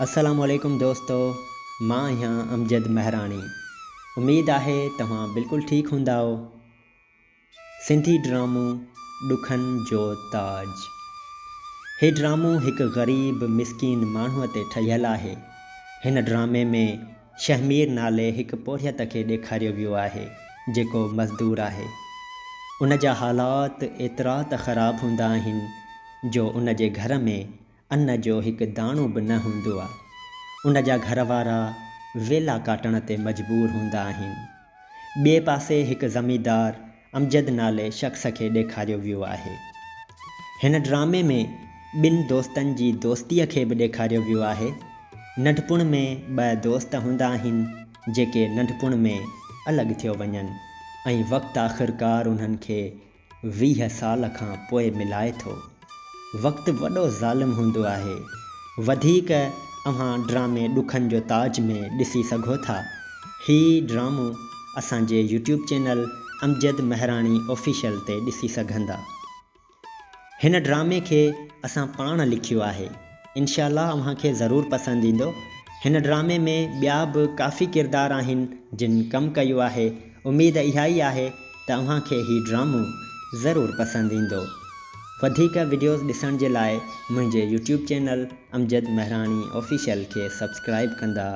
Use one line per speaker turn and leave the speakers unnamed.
السلام عليڪم دوستو مان آهيان امجد مهراڻي اميد آهي توهان بلڪل ٺيڪ هوندائو سنڌي ڊرامو ڏکن جو تاج هي ڊرامو هڪ غريب مسڪين ماڻهو تي ٺهيل آهي هن ڊرامي ۾ شهمير نالي هڪ پورهيت کي ڏيکاريو ويو آهي جيڪو مزدور آهي ان جا حالات ايترا ته خراب هوندا آهن جو ان جي گهر ۾ ان جو هڪ داڻو به نه هوندو آ. ان جا گهر وارا ويلا ڪاٽڻ تي مجبور هوندا آهن. ٻئي پاسي هڪ زميندار امجد نالي شخص کي ڏيکاريو ويو آهي. هن ڊرامي ۾ ٻن دوستن جي دوستيء کي به ڏيکاريو ويو آهي. ننڍپڻ ۾ ٻه دوست هوندا آهن جيڪي ننڍپڻ ۾ الڳ ٿيو وڃن ۽ وقت آخرڪار انهن کي 20 سال کان پوء ملائي ٿو. وقت وڏو ظالم هوندو آهي. وڌيڪ اوهان ڊرامي ڏکن جو تاج ۾ ڏسي سگهو ٿا. هي ڊرامو اسان جي YouTube channel Amjad Mehrani official تي ڏسي سگهندا. هن ڊرامي کي اسان پاڻ لکيو آهي. انشاء الله اوهان کي ضرور پسند ايندو. هن ڊرامي ۾ ٻيا به ڪافي ڪردار آهن جن ڪم ڪيو آهي. اميد اها ئي آهي ته اوهان کي هي ڊرامو ضرور پسند ايندو. وڌيڪ وڊيوز ڏسڻ جي لاء منهنجي YouTube channel Amjad Mehrani official کي سبسڪرائيب ڪندا.